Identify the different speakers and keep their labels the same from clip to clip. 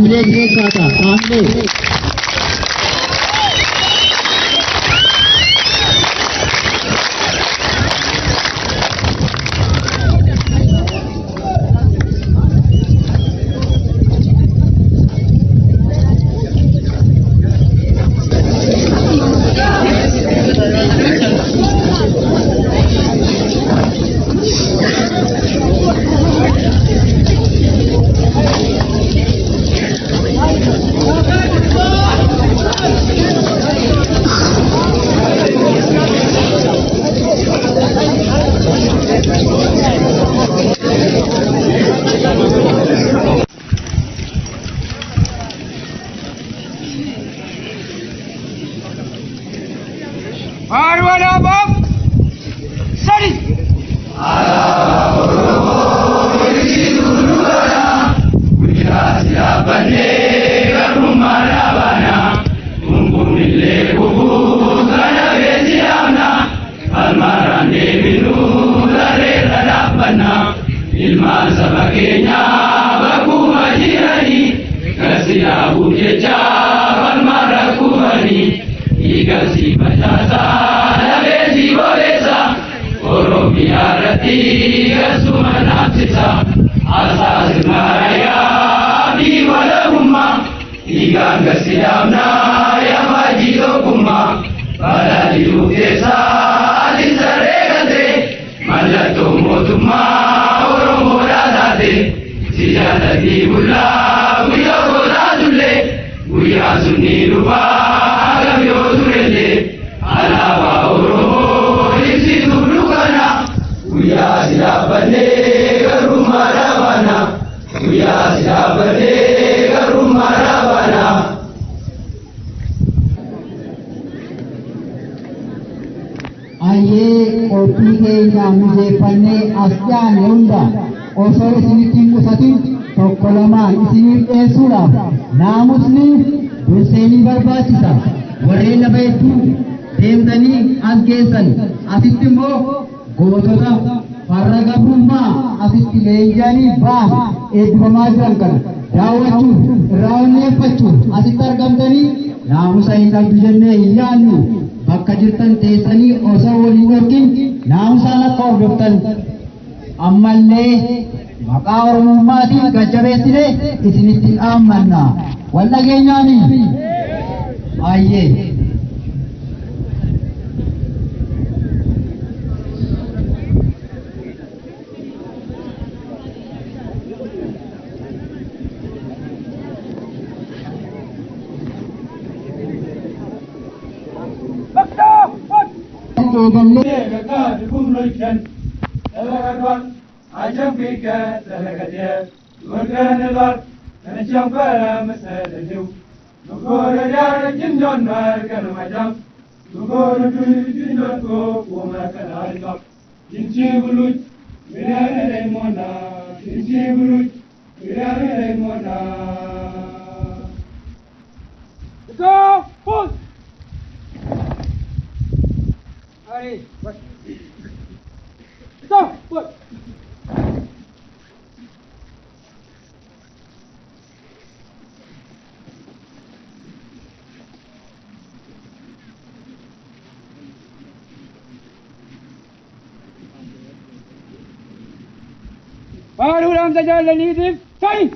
Speaker 1: Haamilee keessaa ta'a. Haamilee. Ayyee qophii keenya mijeeffannee as dhiyaanne hunda osoo isinitti hin qusatin tokko lamaan isiniif dhiyeessuudhaaf naamusni dursee ni barbaachisa. Warreen lafa hedduu deemtanii as geessan asitti immoo gootota farra gabrummaa asitti leenji'anii ba'an eebbifamaa jiran kana daawwachuuf irraa onneeffachuuf asitti argamtanii naamusa hin qabdu jennee hin yaadnu. Bakka jirtan teessanii osoo waliin dhorkin naamusaan akka hordoftan ammallee maqaa Oromummaatiin gajjabeessinee isinitti dhaammanna. Wal dhageenyaani? Baay'ee. Eegallee
Speaker 2: Faaruudhaan tajaajilaniitiif ta'i.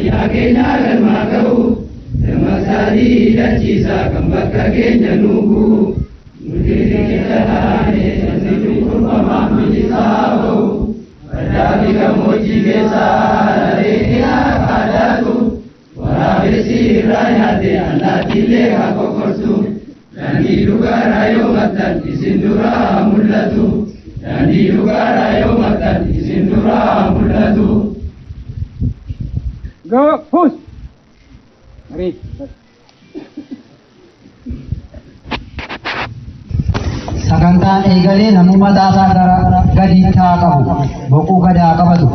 Speaker 3: biyyaa keenyaa galmaa ga'u. Dammaqsaatii hidhachiisaa kan bakka keenya nuugu. Nuti riqicha taane sabni cunqurfamaan bilisaa ba'u. Baddaa fi gammoojjii keessaa hararee haa kaadaatu. Waraabessi irraa nyaate allaattiillee haa kokkortu. Daandii dhugaarraa yoo maxxan isin duraa mul'atu. Daandii dhugaarraa yoo maxxan isin duraa mul'atu.
Speaker 2: Go, push. Ready.
Speaker 1: Sagantaan eegalee namni mataa isaa gara gadiitti haa qabu. Boquu gadi haa qabatu.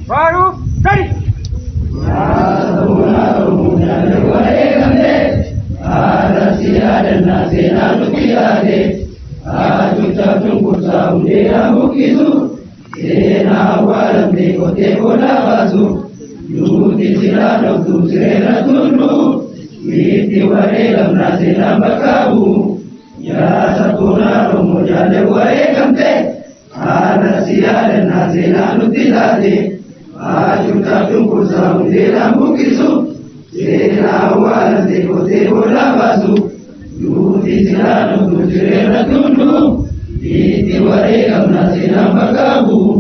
Speaker 2: Faaruu sadi.
Speaker 3: Haadha yaadannaa seenaa nuti yaade. Hacuuccaa cunqursaa hundee haa buqqisu. Seenaa awwaalamne qotee qodaa baasu. Nuti silaa dhoftu sireera tundu. Itti wareegamnaa seenaan bakka bu'u. Yaa sabboonaa Oromoo jaalle wareegamte. Haadha yaadannaa seenaa nuti laate. Hacuuccaa cunqursaa hundee haa buqqisu. Seenaa awwaalamne qotee qodaa baasu. Nuti silaa dhoftu sireera tundu. Itti wareegamnaa seenaan bakka bu'u.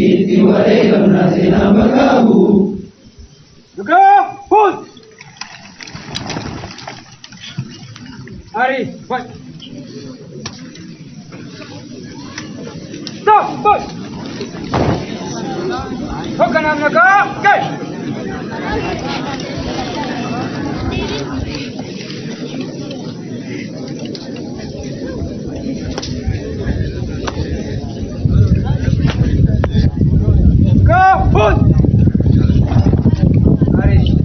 Speaker 3: Itti wareegamnaa seenaan bakka bu'u.
Speaker 2: Go, push. Ready. One. Stop, push. Hoogganaan nagaa, gad. Go, push. Ready.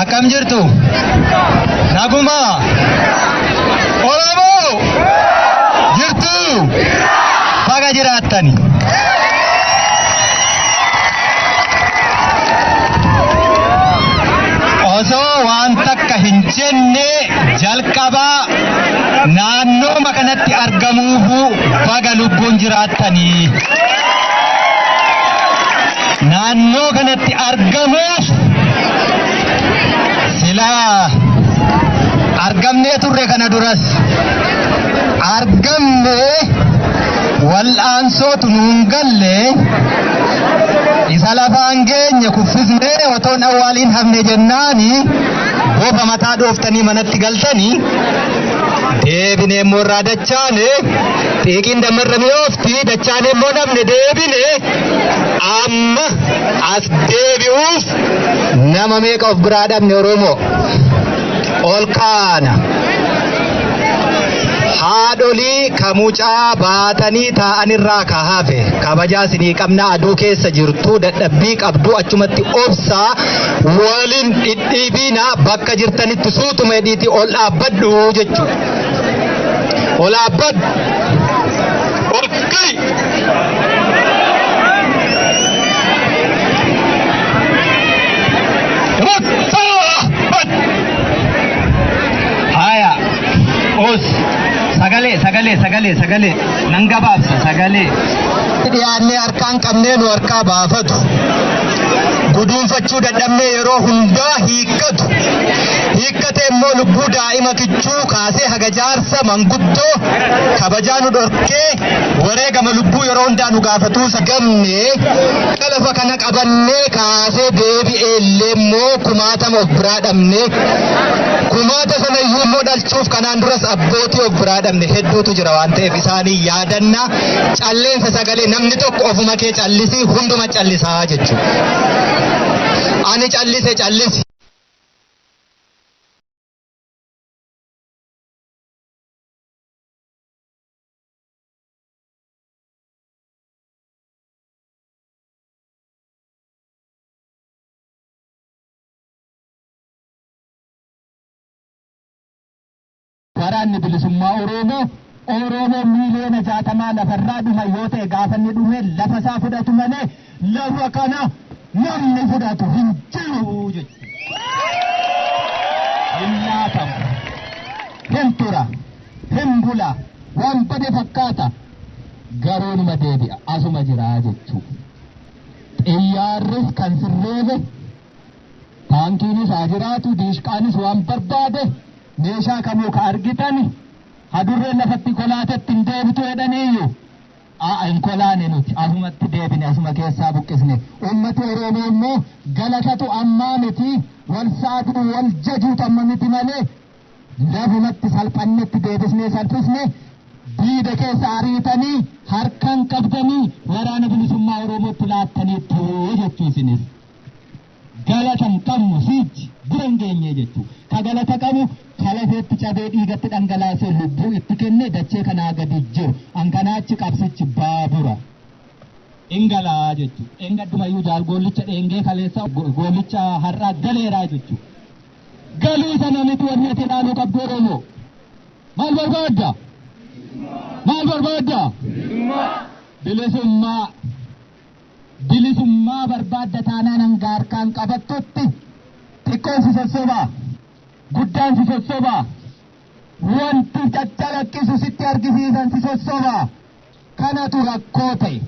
Speaker 1: Akkam jirtu? Nagumaa? Oromoo? Jirtu? Baga jiraattani. Osoo waan takka hin jenne jalqabaa naannooma kanatti argamuufu baga lubbuun jiraattanii. Naannoo kanatti argamuuf silaa argamnee turre kana duras argamne wal'aansootu nuun galle isa lafaan geenye kuffisnee otoon awwaaliin hafne jennaani bofa mataa dhooftanii manatti galtanii deebinee immoo irraa dachaane xiiqiin dammarra mi'oofti dachaane immoo namne deebine amma as deebi'uuf nama meeqa of biraa dhabne Oromoo ol kaana. Haadholii ka mucaa baatanii taa'anirraa ka hafe kabajaa isinii qabna aduu keessa jirtu dadhabbii qabdu achumatti obsaa waliin dhidhiibina bakka jirtanitti suutuma hidhiitii ol dhaabbadhu jechuudha. Ol dhaabbadhu. Ol ka'i. Haya. Os. Sagalee, sagalee, sagalee, sagalee. Nan gabaabsa, sagalee. Dhiyaannee harkaan qabnee nu harkaa baafatu. Guduunfachuu dadhabnee yeroo hundaa hiikkatu. Hiikkate immoo lubbuu daa'ima kichuu kaasee haga jaarsa manguddoo kabajaa nu dhorkee wareegama lubbuu yeroo hundaa nu gaafatuu sagamne lafa kana qabannee kaasee deebi'ee illee immoo kumaatama of biraa dhabne kumaata sana iyyuu immoo dhalchuuf kanaan duras abbootii of biraa dhabne hedduutu jira waan ta'eef isaanii yaadanna calleensa sagalee namni tokko ofuma kee callisii hunduma callisaa jechuudha. Ani callise callisi. Waraanni bilisummaa Oromoo Oromoo 60,000,000 lafarraa dhuma yoo ta'e gaafa inni dhume lafa isaa fudhatu malee lafa kana namni fudhatu hin jiru jechuudha. Hin laatamu, hin tura, hin bula, waan bade fakkaata. Garuu numa deebi'a asuma jira jechuudha. Xiyyaarris kan sirreebe taankiinis haa jiraatu diishqaanis waan barbaade meeshaa kamuu ka argitan hadurreen lafatti kolaatetti hin deebitu jedhaniiyyu. Aa hin kolaane nuti asumatti deebine asuma keessaa buqqisne. Uummati Oromoo immoo galatatu ammaa miti wal saaduu wal jajuutu amma miti malee lafumatti salphannetti deebisnee salphisne diida keessa ariitanii harkaan qabdanii waraana bilisummaa Oromootti laattaniittu jechuu isinis. Galata hin qabnu siichi bira hin geenye jechuu. Ka galata qabu kalafeetti cabee dhiigatti dhangalaasee lubbuu itti kenne dachee kanaa gadi jiru. Ankanaachi qabsichi baabura. Ingalaa jechuu. Dheengaddumayyuu jaal goollicha dheengee kaleessa goollicha har'aa galeeraa jechuu. Galuu sana miti wanni ati ilaaluu qabdu Oromoo. Maal barbaadda? Maal barbaadda? Bilisummaa. Bilisummaa barbaadda taanaan hanga harkaan qabattutti xiqqoon si sossobaa, guddaan si sossobaa, wanti caccalaqqisu sitti argisiisan si sossobaa. Kanatu rakkoo ta'e.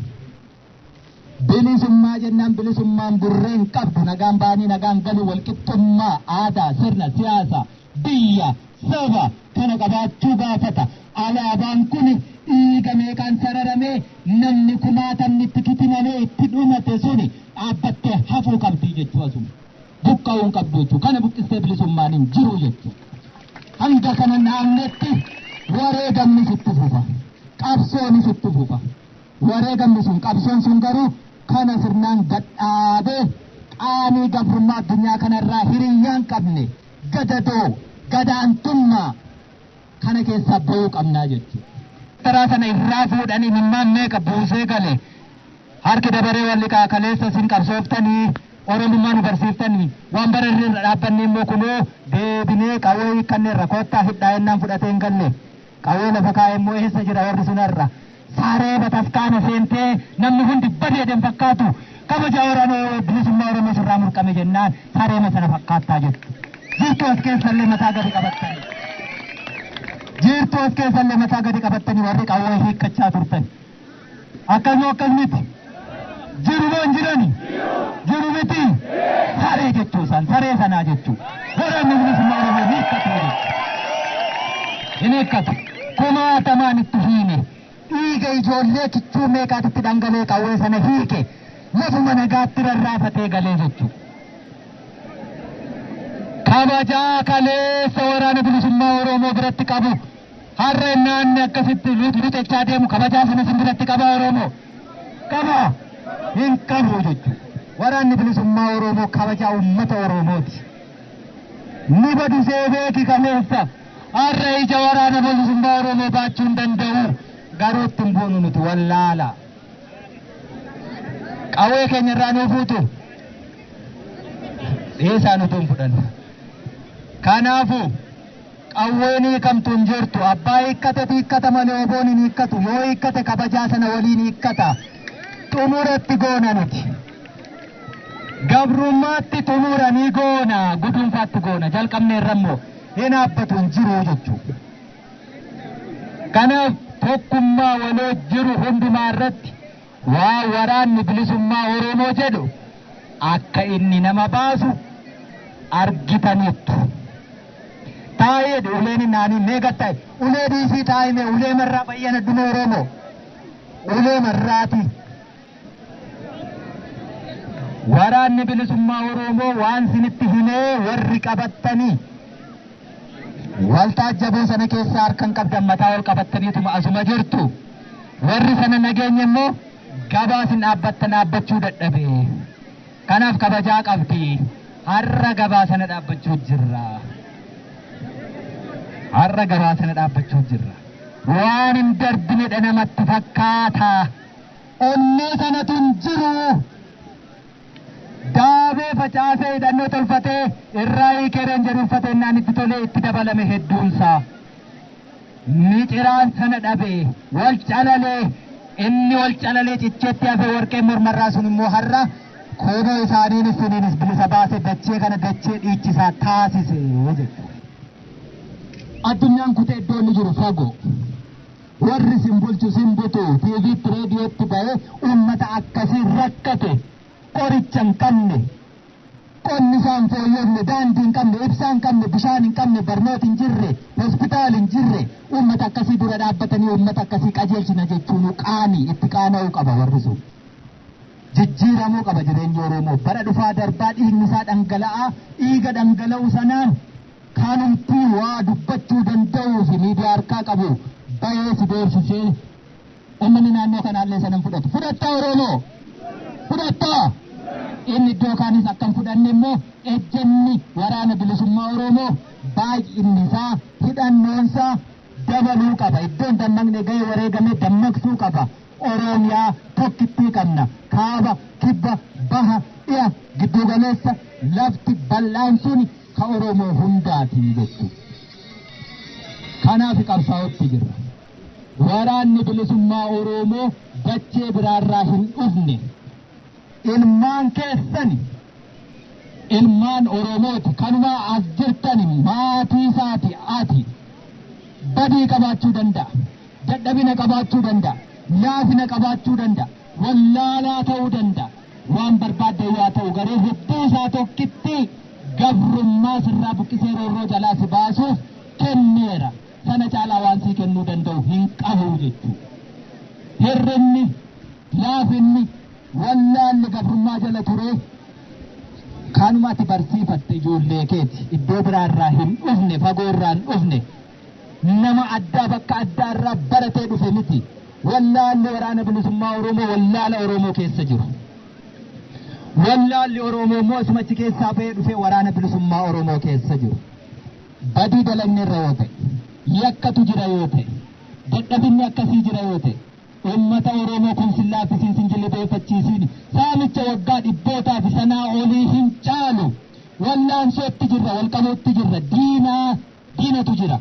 Speaker 1: Bilisummaa jennaan bilisummaan burree hin qabdu nagaan ba'anii nagaan galuu walqixxummaa aadaa sirna siyaasa biyya saba kana qabaachuu gaafata. Alaabaan kun dhiiga meeqaan sararamee namni kumaatamni itti kitimamee itti dhumate suni dhaabbattee hafuu qabdii jechuu asuma. Buqqa'uu hin qabdu jechuu kana buqqistee bilisummaan hin jiru jechuu. Hanga kana naannetti wareegamni sitti fufa. Qabsoonis itti fufa. Wareegamni sun qabsoon sun garuu kana sirnaan gadhaabee qaanii gabrummaa addunyaa kanarraa hiriyyaan qabne gadadoo gadaantummaa kana keessaa bahuu qabnaa jechuudha. Taraa sana irraa fuudhanii mimmaan meeqa buusee gale harki dabaree walli kaleessa isin qabsooftanii Oromummaa nu barsiiftanii waan bararri irra dhaabbanne immoo kunoo deebinee qawwee hiikkanneerra kottaa hidhaa ennaan fudhatee hin galle qawwee lafa kaa'e immoo eessa jira warri sunarra saree bataskaana seentee namni hundi badeedeen fakkaatu kabaja waraana bilisummaa Oromoo sirraa murqame jennaan sareema sana fakkaattaa jettu. Jirtuu as keessallee mataa gadi qabattanii. Jirtuu as keessallee mataa gadi qabattanii warri qawwee hiikkachaa turtan. Akkasuma akkas miti. Jiru moo hin jirani? Jiru miti. Saree jechuu isaan saree sanaa jechuu. Waraanni bilisummaa Oromoo ni hiikkatu jechuudha. Hin hiikkatu. Kumaatamaan itti hiine. Dhiiga ijoollee kichuu meeqaatitti dhangalee qawwee sana hiike. Lafuma nagaatti rarraafatee galee jechuudha. Kabajaa kaleessa waraana bilisummaa Oromoo biratti qabu. Har'a naanni akkasitti luxechaa deemu kabajaa sana isin biratti qaba Oromoo. Qaba. Hin qabu jechuudha. Waraanni bilisummaa Oromoo kabajaa uummata Oromooti. Ni badu beeki kaleessa. Har'a ija waraana bilisummaa Oromoo baachuu hin danda'u. Garuu ittiin boonu nuti wallaala. Qawwee keenya irraa nuu fuutu. Dhiisaa nuti hin fudhannu. Kanaafuu qawween hiikamtu hin jirtu. Abbaa hiikkatetu hiikkata malee oboon hin hiikkatu. Yoo hiikkate kabajaa sana waliin hiikkata. Xumuratti goona nuti. Gabrummaatti xumura ni goona. Gudunfaatti goona. Jalqabneerra immoo hin dhaabbatu hin jiru jechuudha. Kanaaf tokkummaa waloo jiru hundumaa irratti waa waraanni bilisummaa Oromoo jedhu akka inni nama baasu argitaniittu. Taa'ee uleen naanii meeqa ta'e ulee dhiisii taa'ime ulee marraa bayyana dhuma Oromoo ulee marraati. Waraanni bilisummaa Oromoo waan sinitti himee warri qabattanii waltaajjaboo sana keessaa harkan qabdan mataa ol qabattaniituma asuma jirtu. Warri sana nageenya immoo gabaa sin dhaabbattan dhaabbachuu dadhabe. Kanaaf kabajaa qabdi. Har'a gabaa sana dhaabbachuu jirra. Har'a gabaa sana dhaabbachuu jirra. Waan hin darbinedha namatti fakkaata. Onnee sanatu hin jiru. Daabee facaasee hidhannoo tolfatee irraa hiikee jedhu uffatee naan itti tolee itti dabalame hedduunsaa. Miciraan sana dhabe wal calalee inni wal calalee cicheetti hafe warqee mormarraa sun immoo har'a kunoo isaaniin isiniinis bilisa baase dachee kana dachee dhiichisaa taasise jechuudha. Addunyaan kutee iddoo inni jiru fagoo. Warri sin bulchu sin butu tiiviitti reediyootti ba'ee uummata akkasii rakkate qoricha hin qabne qonni isaan fooyyofne daandii hin qabne ibsaa hin qabne bishaan hin qabne barnooti hin jirre hospitaali hin jirre uummata akkasii dura dhaabbatanii uummata akkasii qajeelchina jechuun qaanii itti qaana'uu qaba warri sun. Jijjiiramuu qaba jireenyi Oromoo bara dhufaa darbaa dhiigni isaa dhangala'aa dhiiga dhangala'u sanaan kanumtuu waa dubbachuu danda'uu fi miidiyaa harkaa qabu bayee si beeksisee uummanni naannoo kanaallee sanan fudhatu. Fudhattaa Oromoo! Fudhattaa! Inni iddoo kaanis akkam fudhanne immoo ejjenni waraana bilisummaa Oromoo baay'inni isaa hidhannoonsaa dabaluu qaba. Iddoon dammaqne ga'ee wareegamee dammaqsuu qaba. Oromiyaa tokkittii qabna. Kaaba, kibba, baha, dhiya, giddu galeessa lafti bal'aan suni ka Oromoo hundaatiin jechuudha. Kanaaf qabsaa'otti jirra. Waraanni bilisummaa Oromoo dachee biraarraa hin dhufne. Ilmaan keessani ilmaan Oromooti kanumaa as jirtani maatii isaati ati badii qabaachuu danda'a. Dadhabina qabaachuu danda'a. Laafina qabaachuu danda'a. Wallaalaa ta'uu danda'a. Waan barbaadde yaa ta'u garuu hedduu isaa tokkitti gabrummaa sirraa buqqisee roorroo jalaa si baasuuf kenneera. Sana caalaa waan sii kennuu danda'u hin qabu jechuudha. Hirrinni, laafinni, wallaalli gabrummaa jala ture kanuma ati barsiifatte ijoollee keeti. Iddoo biraarraa hin dhufne, fagoo irraa hin dhufne. Nama addaa bakka addaa irraa baratee dhufe miti. Wallaalli waraana bilisummaa Oromoo wallaala Oromoo keessa jiru. Wallaalli Oromoo immoo asumachi keessaa ba'ee dhufee waraana bilisummaa Oromoo keessa jiru. Badii dalagne irra yoo ta'e, yakkatu jira yoo ta'e, dadhabinni akkasii jira yoo ta'e, uummata Oromoo kun sin laaffisiin sin jilbeeffachiisiin saamicha waggaa dhibbootaa fi sanaa olii hin caalu. Wallaansootti jirra, walqabuutti jirra, diinaa diinatu jira.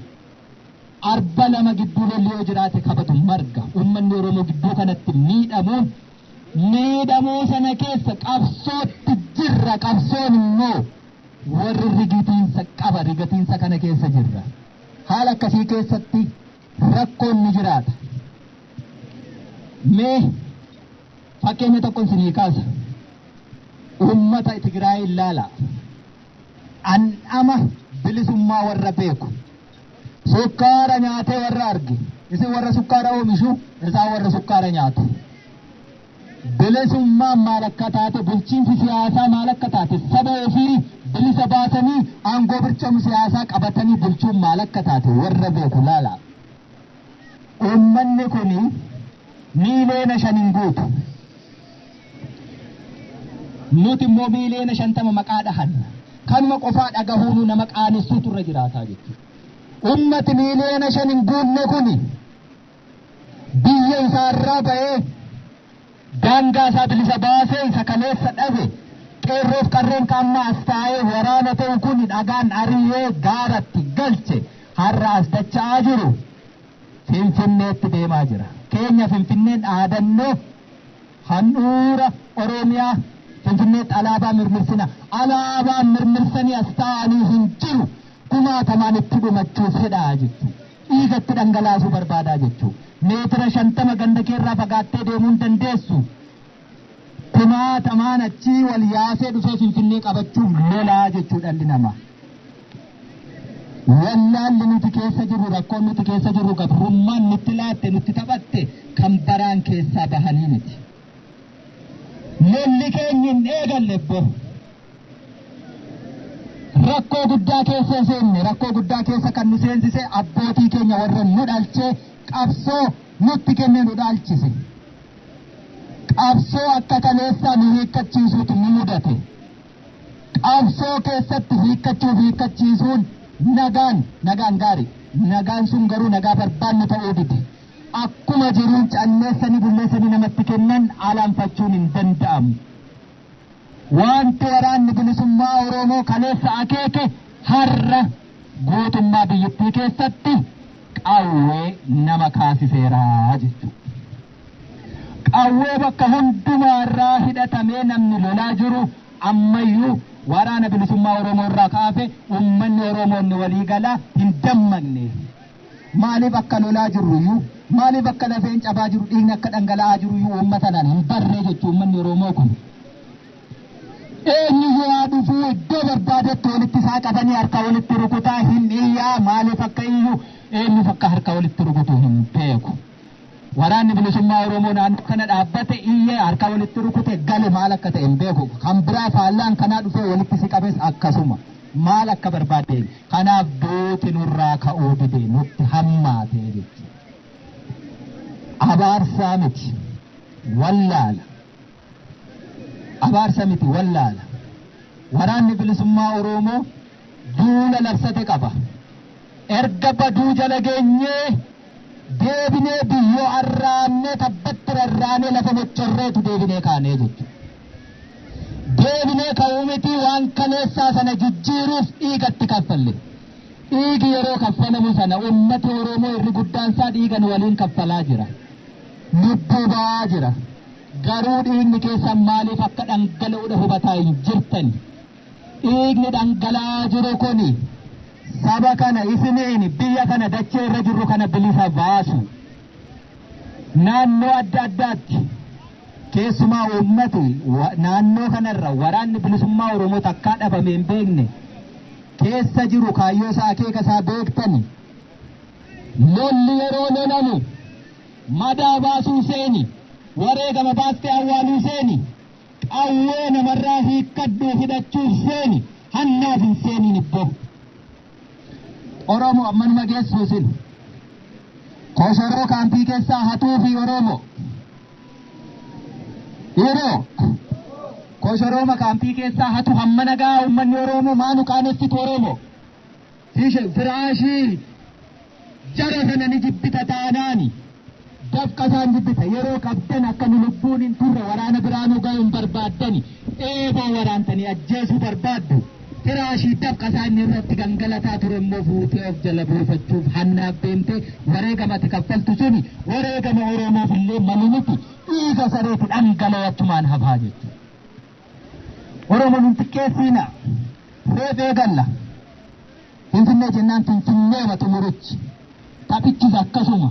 Speaker 1: Arba lama gidduu lolli yoo jiraate kabatu marga. Uummanni Oromoo gidduu kanatti miidhamuun miidhamuu sana keessa qabsootti jirra. Qabsoon immoo warri rigitiinsa qaba rigatiinsa kana keessa jirra. Haala akkasii keessatti rakkoon ni jiraata. Mee fakkeenya tokkoon isinii kaasa. Uummata Tigraay ilaala. Dhandhama bilisummaa warra beeku. Sukkaara nyaatee warra arge. Isin warra sukkaara oomishu, isaan warra sukkaara nyaatu. Bilisummaan maal akka taate, bulchiinsi siyaasaa maal akka taate, saba ofii bilisa baasanii aangoo bircamu siyaasaa qabatanii bulchuun maal akka taate warra beeku laala. Uummanni kuni 5 miiliyoona hin guutu. Nuti immoo 50 miiliyoona maqaa dhahanna. Kanuma qofaa dhagahuunu nama qaanessuutu irra jiraataa jechuudha. Ummati 5 miiliyoona hin guunne kuni biyya isaarraa ba'ee daangaa isaa bilisa baasee isa kaleessa dhabe qeerroof qarreen qaammaa as taa'ee waraana ta'u kun dhagaan ari'ee gaaratti galche har'a as dacha'aa jiru Finfinneetti deemaa jira. Keenya Finfinneen dhaadannoo handhuura Oromiyaa Finfinneetti alaabaa mirmirsina. Alaabaa mirmirsanii as taa'anii hin jiru. Kumaatamaan itti dhumachuuf fedhaa jechuudha. Dhiigatti dhangalaasuu barbaadaa jechuudha. Meetira 50 ganda keerraa fagaattee deemuu hin dandeessu. Kumaatamaan achii wal yaasee dhufee Finfinnee qabachuuf lolaa jechuu dhalli namaa. Wallaalli nuti keessa jirru rakkoon nuti keessa jirru gabrummaan nutti laatte nutti taphatte kan baraan keessaa bahanii miti. Lolli keenya hin eegalle ebbo. Rakkoo guddaa keessa seenne rakkoo guddaa keessa kan nu seensise abbootii keenya warra nu dhalchee qabsoo nutti kennee nu dhaalchise. Qabsoo akka kaleessaa nu hiikkachiisuutu nu mudate. Qabsoo keessatti hiikkachuuf hiikkachiisuun nagaan nagaan gaarii nagaan sun garuu nagaa barbaannu ta'uu dide. Akkuma jiruun calleessanii bulleessanii namatti kennan alaanfachuun hin danda'amu. Wanti waraanni bilisummaa Oromoo kaleessa akeeke har'a guutummaa biyyattii keessatti Qawwee nama kaasiseera jechuudha. Qawwee bakka hundumaarraa hidhatamee namni lolaa jiru ammayyuu waraana bilisummaa Oromoo irraa kaafe uummanni Oromoonni walii galaa hin dammaqne. Maaliif akka lolaa jirru iyyuu, maaliif akka lafeen cabaa jiru, dhiigni akka dhangala'aa jiru iyyuu uummata naan hin barree jechuu uummanni Oromoo kun. Eenyuyyuu haa dhufuu, iddoo barbaadetti walitti isaa qabanii harka walitti rukutaa hin iyyaa, maaliif akka iyyuu, eenyuuf akka harka walitti rukutu hin beeku. Waraanni bilisummaa Oromoo naannoo kana dhaabbate, iyyee harka walitti rukute gale, maal akka ta'e hin beeku. Kan biraa faallaan kanaa dhufee walitti si qabes akkasuma. Maal akka barbaade, kanaaf duuti nurraa ka'uu dide, nutti hammaate jechuudha. Abaarsaa miti, wallaala. Abaarsa miti, wallaala. Waraanni bilisummaa Oromoo duula labsate qaba. Erga baduu jala geenyee deebinee biyyoo arraannee tabbatti rarraanee lafa mochorreetu deebinee kaanee jechuudha. Deebinee ka'uu miti, waan kaleessaa sana jijjiiruuf dhiigatti kaffalle. Dhiigi yeroo kaffalamu sana uummati Oromoo irri guddaan isaa dhiigan waliin kaffalaa jira. Lubbuu ba'aa jira. Garuu dhiigni keessan maaliif akka dhangala'uudha hubataa hin jirtan. Dhiigni dhangala'aa jiru kuni saba kana, isiniin biyya kana, dachee irra jirru kana bilisa baasu. Naannoo adda addaatti keessumaa uummati naannoo kanarra waraanni bilisummaa Oromoo takkaa dhabame hin beekne keessa jiru kaayyoo isaa, akeeka isaa beektani. Lolli yeroo lolamu madaa baasuu seeni, wareegama baastee awwaaluu seeni, qawwee namarraa hiikkadhuu hidhachuuf seeni, hannaaf hin seeniin ibboo. Oromoo ammanuma geessuusin. Koshoroo kaampii keessaa hatuu fi Oromoo. Yeroo koshorooma kaampii keessaa hatu hamma nagaa uummanni Oromoo maanu qaanessitu Oromoo. Firaashii jara sana ni jibbita taanaani. Dafqa isaan jibbita, yeroo qabdan akka nu lubbuun hin turre, waraana biraanuu ga'uu hin barbaaddani. Eeboo waraantanii ajjeesuu barbaaddu. Firaashii dafqa isaa inni irratti gangalataa ture immoo fuutee of jala buufachuuf hannaaf deemtee wareegama ati kaffaltu suni wareegama Oromoof illee malu miti, dhiiga sareeti dhangala'ee achumaan hafaa jechuudha. Oromoon hin xiqqeessiina. Reef eegalla. Finfinnee jennaan Finfinneema xumurichi. Taphichis akkasuma.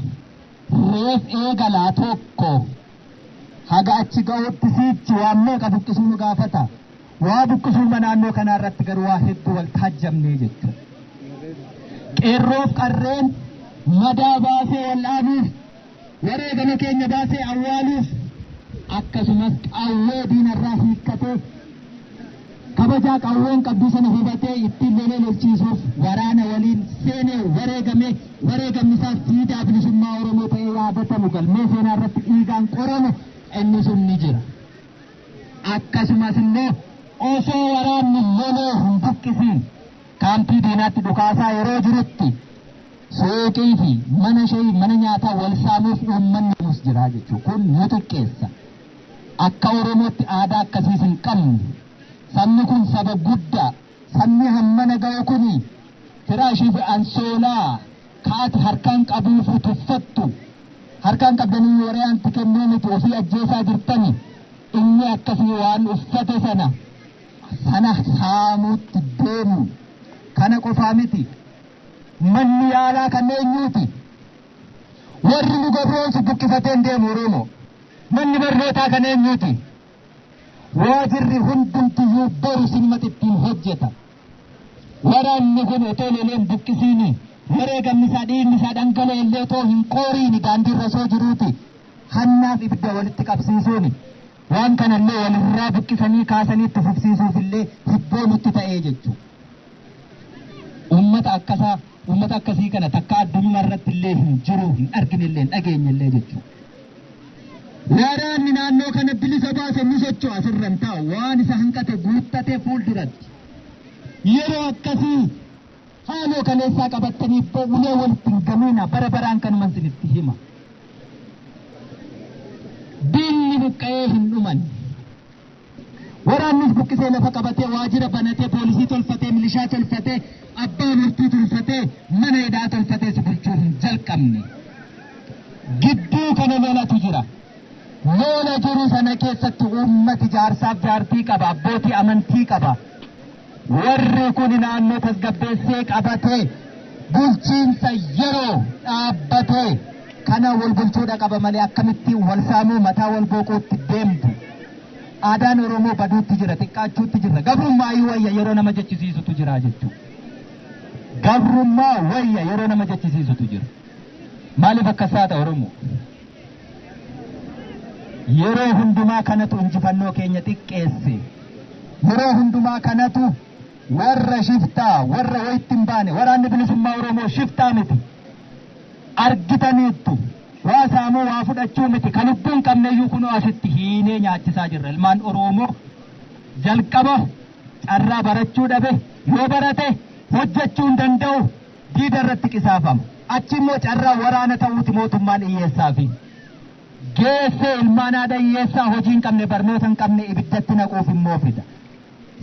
Speaker 1: Reef eegalaa tokko. Haga achi ga'utti siichi waan meeqa buqqisuu nu gaafata. Waa buqqisuuma naannoo kanaa irratti garuu waa hedduu wal taajjabnee jechuudha. Qeerroof qarreen madaa baasee wal dhaabuuf, wareegama keenya baasee awwaaluuf, akkasumas qawwee diinarraa hiikkatee kabajaa qawween qabduu sana hubatee ittiin lolee lolchiisuuf waraana waliin seenee wareegamee, wareegamni isaa siidaa bilisummaa Oromoo ta'ee yaadatamu, galmee seenaa irratti dhiigaan qoramu inni sun ni jira. Akkasumas illee osoo waraanni lolee hin buqqisiin kaampii diinaatti dhukaasaa yeroo jirutti suuqii fi mana shayii, mana nyaataa wal saamuuf uummanni nus jira jechuudha. Kun nu xiqqeessa. Akka Oromootti aadaa akkasiis hin qabnu. Sabni kun saba guddaa. Sabni hammana ga'u kuni firaashii fi ansoolaa kaati harkaan qabuufu tuffattu. Harkaan qabdanii waree kennuu miti, ofii ajjeesaa jirtani. Inni akkasii waan uffate sana saamuutti deemu. Kana qofaa miti. Manni yaalaa kan eenyuuti? Warri nu gabroonsu buqqifatee hin deemu Oromoo. Manni barnootaa kan eenyuuti? Waajirri hundumtiyyuu boru sinumatti ittiin hojjeta. Waraanni kun otoo loleen buqqisiini, wareegamni isaa, dhiigni isaa dhangala'e illee otoo hin qooriini daandiirra osoo jiruuti. Hannaaf ibidda walitti qabsiisuuni. Waan kanallee walirraa buqqisanii kaasanii itti fufsiisuuf illee hibboo nutti ta'ee jechuudha. Uummata akkasaa, uummata akkasii kana takka addunyaa irratti illee hin jiru, hin argine illee, hin dhageenye illee jechuudha. Waraanni naannoo kana bilisa baase ni socho'a, asirra hin taa'u, waan isa hanqate guuttatee fuulduratti. Yeroo akkasii haaloo kaleessaa qabattanii ulee walitti hin gamiina, bara baraan kanuman isinitti hima. Diinni buqqa'ee hin dhuman. Waraannis buqqisee lafa qabatee, waajjira banatee, poolisii tolfatee, milishaa tolfatee, abbaa murtii tolfatee, mana hidhaa tolfatee si bulchuu hin jalqabu. jiru sana keessatti uummati jaarsaaf jaartii qaba, abbootii amantii qaba. Warri kun naannoo tasgabbeessee qabatee bulchiinsa yeroo dhaabbatee kana wal bulchuudha qaba malee akkamittiin wal saamuu mataa wal booquutti deemtu. Aadaan Oromoo baduutti jira, xiqqaachuutti jira. Gabrummaa wayya yeroo nama jechisiisutu jira jechuudha. Gabrummaa wayya yeroo nama jechisiisutu jira. Maaliif akkas taata Oromoo? Yeroo hundumaa kanatu injifannoo keenya xiqqeesse. Yeroo hundumaa kanatu warra shiftaa, warra wayitti hin baane, waraanni bilisummaa Oromoo shiftaa miti. Argitaniittu. Waa saamuu waa fudhachuu miti. Kan lubbuu hin qabne iyyuu kunoo asitti hiinee nyaachisaa jirra. Ilmaan Oromoo jalqaba carraa barachuu dhabe, yoo barate hojjechuu hin danda'u, diida irratti qisaafama. Achi immoo carraa waraana ta'uuti mootummaan hiyyeessaafi. Geessee ilmaan haadha hiyyeessaa hojii hin qabne, barnoota hin qabne ibiddatti naquuf immoo fida.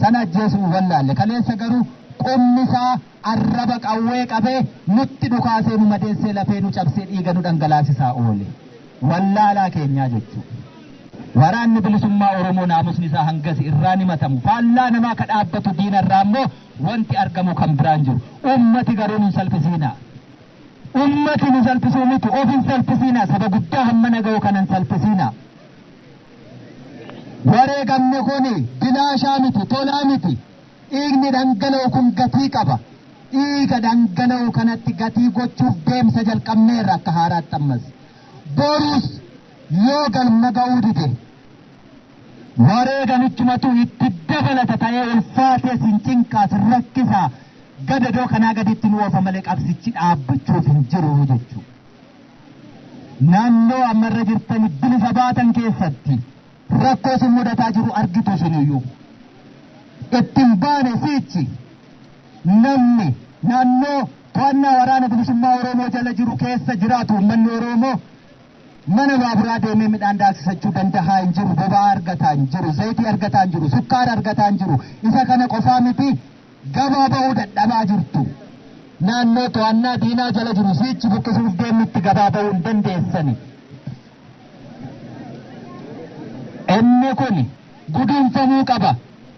Speaker 1: Sana ajjeesuu wallaalle. Kaleessa garuu qomni isaa arraba qawwee qabee nutti dhukaasee nu madeessee lafee nu cabsee dhiiga nu dhangalaasisaa oole. Wallaalaa keenyaa jechuudha. Waraanni bilisummaa Oromoo naamusni isaa hangas irraa ni matamu. Faallaa namaa ka dhaabbatu diina irraa immoo wanti argamu kan biraan jiru. Ummati garuu nu salphisiina. Ummati nu salphisuu miti, of hin salphisiina. Saba guddaa hamma naga'u kanan salphisiina. Wareegamni kuni bilaashaa miti, tolaa miti. Dhiigni dhangala'u kun gatii qaba. Dhiiga dhangala'u kanatti gatii gochuuf deemsa jalqabneerra akka haaraatti ammas. Borus yoo galma ga'uu dide wareegamichumatu itti dabalata ta'ee ulfaatee sin cinqaa sin rakkisaa gadadoo kanaa gaditti nu oofa malee qabsichi dhaabbachuuf hin jiru jechuudha. Naannoo ammarra jirtan bilisa baatan keessatti rakkoo sin mudataa jiru argitu isiniyyuu. Ittiin baane siichi namni naannoo to'annaa waraana bilisummaa Oromoo jala jiru keessa jiraatu uummanni Oromoo mana baaburaa deemee midhaan daaksisachuu dandahaa hin jiru, boba'aa argataa hin jiru, zayitii argataa hin jiru, sukkaara argataa hin jiru. Isa kana qofaa miti gabaa ba'uu dadhabaa jirtu. Naannoo to'annaa diinaa jala jiru siichi buqqisuuf deemnutti gabaa ba'uu hin dandeessani. Inni kun guduunfamuu qaba.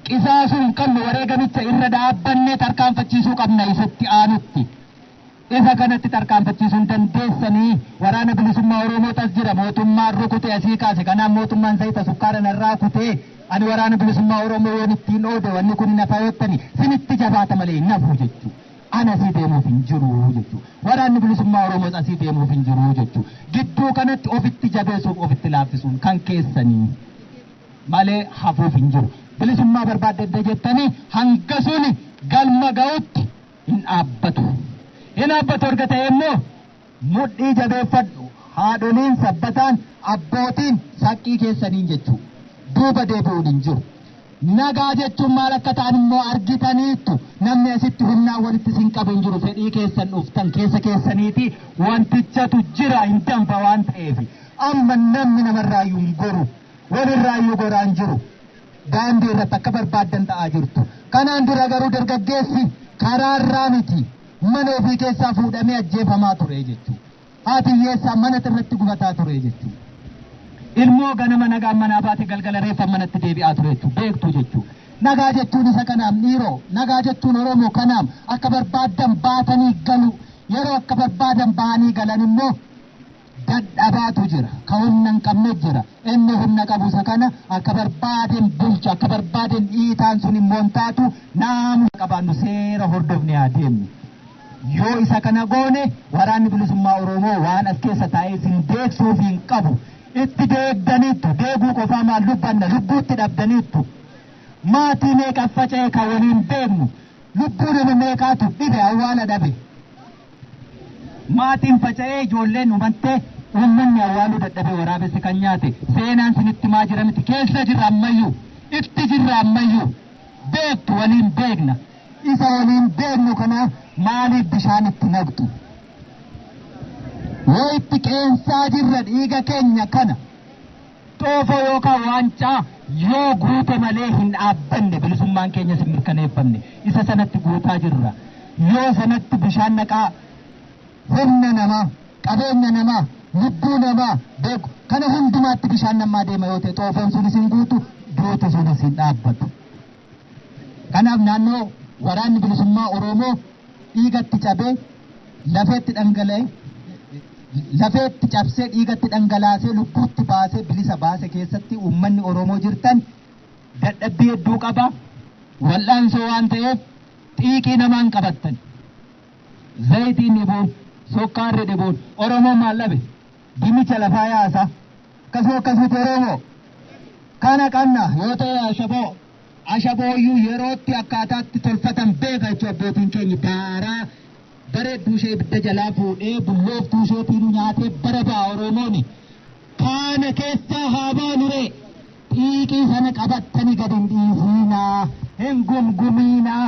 Speaker 1: Qisaasuu hin qabnu, wareegamicha irra dhaabbannee tarkaanfachiisuu qabna isatti aanutti. Isa kanatti tarkaanfachiisuu hin dandeessanii waraana bilisummaa Oromoo tas jira mootummaan rukute asii kaase kanaaf mootummaan zayita sukkaara narraa kutee ani waraana bilisummaa Oromoo yoon ittiin oode wanni kun hin hafayottani sinitti jabaata malee hin hafu jechuudha. Ana asii deemuuf hin jiru jechuudha. Waraanni bilisummaa Oromoos asii deemuuf hin jiru jechuudha. Gidduu kanatti ofitti jabeessuuf ofitti laaffisuun kan keessanii malee hafuuf hin jiru. Bilisummaa barbaadde jettanii hanga suni galma ga'utti hin dhaabbatu. Hin dhaabbatu erga ta'e immoo mudhii jabeeffadhu, haadholiin sabbataan, abbootiin saqqii keessaniin jechuudha. Duuba deebi'uun hin jiru. Nagaa jechuun maal akka ta'an immoo argitaniittu namni asitti humnaan walitti sin qabu hin jiru. Fedhii keessan dhuftan keessa keessaniiti wantichatu jira hin danfa waan ta'eef. Amma namni namarraayyuu hin goru, walirraayyuu goraa hin jiru. Daandii irratti akka barbaaddan ta'aa jirtu. Kanaan dura garuu dargaggeessi karaarraa miti mana ofii keessaa fuudhamee ajjeefamaa ture jechuudha. Haati hiyyeessaa mana irratti gubataa ture jechuudha. Ilmoo ganama nagaan manaa baate galgala reeffa manatti deebi'aa ture jechuudha. Beektu jechuudha. Nagaa jechuun isa kanaaf dhiiroo, nagaa jechuun Oromoo kanaaf akka barbaaddan baatanii galu. Yeroo akka barbaadan bahanii galan immoo dadhabaatu jira. Ka humna hin qabne jira. Inni humna qabu isa kana akka barbaadeen bulcha, akka barbaadeen dhiitaan sun immoo hin taatu naamusa qabaannu seera hordofnee haa deemnu. Yoo isa kana goone waraanni bilisummaa Oromoo waan as keessa taa'ee isin deegsuuf hin qabu. Itti deegdaniittu, deeguu qofaa maal lubbanna, lubbuutti dhabdaniittu. Maatii meeqa faca'e kan waliin beeknu, lubbuu nama meeqaatu dhibe awwaala dhabe. Maatiin faca'ee ijoolleen uumattee uummanni awwaaluu dadhabe waraabessi kan nyaate seenaan sinitti maa jira miti keessa jirra ammayyuu, itti jirra ammayyuu, beektu waliin beekna. Isa waliin beeknu kana maaliif bishaan itti naqxu? Yoo itti qeensaa jirra dhiiga keenya kana xoofoo yookaan waancaa yoo guute malee hin dhaabbanne bilisummaan keenya sin mirkaneeffanne isa sanatti guutaa jirra. Yoo sanatti bishaan naqaa humna namaa, qabeenya namaa, Lubbuu namaa beeku kana hundumaatti bishaan namaa deema yoo ta'e xoofoon sunis hin guutu, duuti sunis hin dhaabbatu. Kanaaf naannoo waraanni bilisummaa Oromoo dhiigatti cabee lafeetti dhangala'e, lafeetti cabsee, dhiigatti dhangalaasee, lubbuutti baasee bilisa baase keessatti uummanni Oromoo jirtan dadhabbii hedduu qaba. Wal'aansoo waan ta'eef xiiqii namaan qabattan. Zayitiin dhibuun, sukkaarri dhibuun, Oromoon maal dhabe? Dimicha lafaa yaasa. Akkasuma akkasumatti Oromoo. Kana qabna yoo ta'e ashaboo. Ashabooyyuu yerootti akkaataatti tolfatan beeka jechuudha abbootiin keenya daaraa bareedduu ishee ibidda jalaa fuudhee bullooftuu isheetiin nyaatee bara ba'a Oromooni. Kana keessaa haa baanu ree. Xiiqii sana qabattanii gad hin dhiisinaa, hin gumgumiinaa.